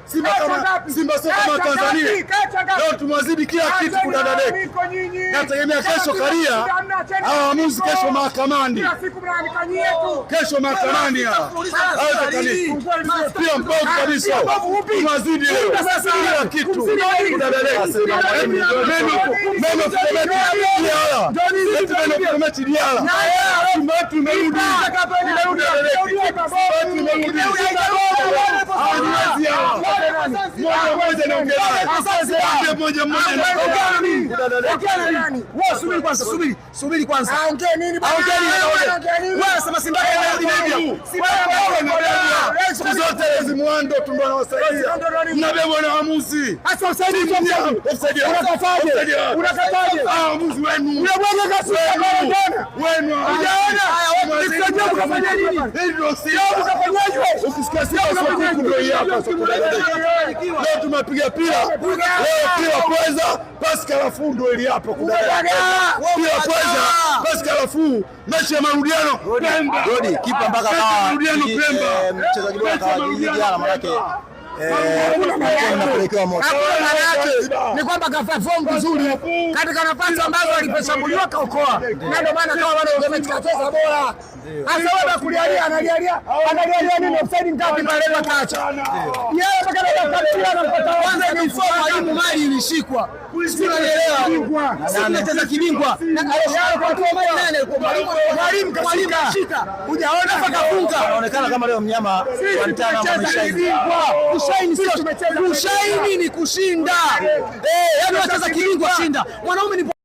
Simba kama Simba sio kama Tanzania. Leo tumewazidi kila kitu kudadadeki. Nategemea kesho Karia hawa waamuzi kesho mahakamani. Kesho mahakamani hawa. Haiwezekani. Pia mbovu kabisa. Tumewazidi leo. Kila kitu kudadadeki. Meno Diala. Meno Diala. Simba yetu imerudi. Simba yetu imerudi. Hawajiwezi hawa. Mmoja mmoja naongea. Mmoja mmoja naongea. Wewe subiri kwanza, subiri, subiri kwanza. Aongee nini bwana? Aongee nini? Aongee nini? Wewe unasema Simba yake inarudi. Simba yake Siku zote Lezi Mwando tu ndo anawasaidia. Mnabebwa na waamuzi. Sasa usaidi Offside. Unakataje? Offside. Unakataje? Ah, waamuzi wenu. Unabwaga kasi unaona? Wenu. Hujaona? Nikusaidia ukafanya nini? Hii ndio Simba. Ukafanyaje? Ukisikia Simba sio kuku ndio hii hapa sio Leo tumepiga pira. Leo pira kwanza, pasi karafuu ndio ili hapa kudadadeki. Pira kwanza, pasi karafuu, mechi ya marudiano Pemba. Rodi kipa mpaka Mechi ya kawa marudiano Pemba. Mchezaji bora Mechi ya kawa marudiano Diala, manake Pemba. inapelekewa moto. Hakuna maana yake ni kwamba kaperform vizuri katika nafasi ambazo aliposhambuliwa kaokoa, na ndio maana kama wana mechi kacheza bora. Sasa wewe kulialia, analialia analialia nini? Offside ngapi pale kaacha yeye mpaka dakika mpira anampata Kwanza ni mfumo mwalimu, mali ilishikwa. Sio, unanielewa? Sisi tunacheza kibingwa. Na alikuwa mali nani alikuwa mwalimu? Mwalimu Mwalimu kashika. kashika. Hujaona Mpaka kafunga. Anaonekana kama leo mnyama wa mtana ameshaini. Kushaini sio kushaini ni kushinda. Eh, yani wacheza kibingwa shinda. Mwanaume ni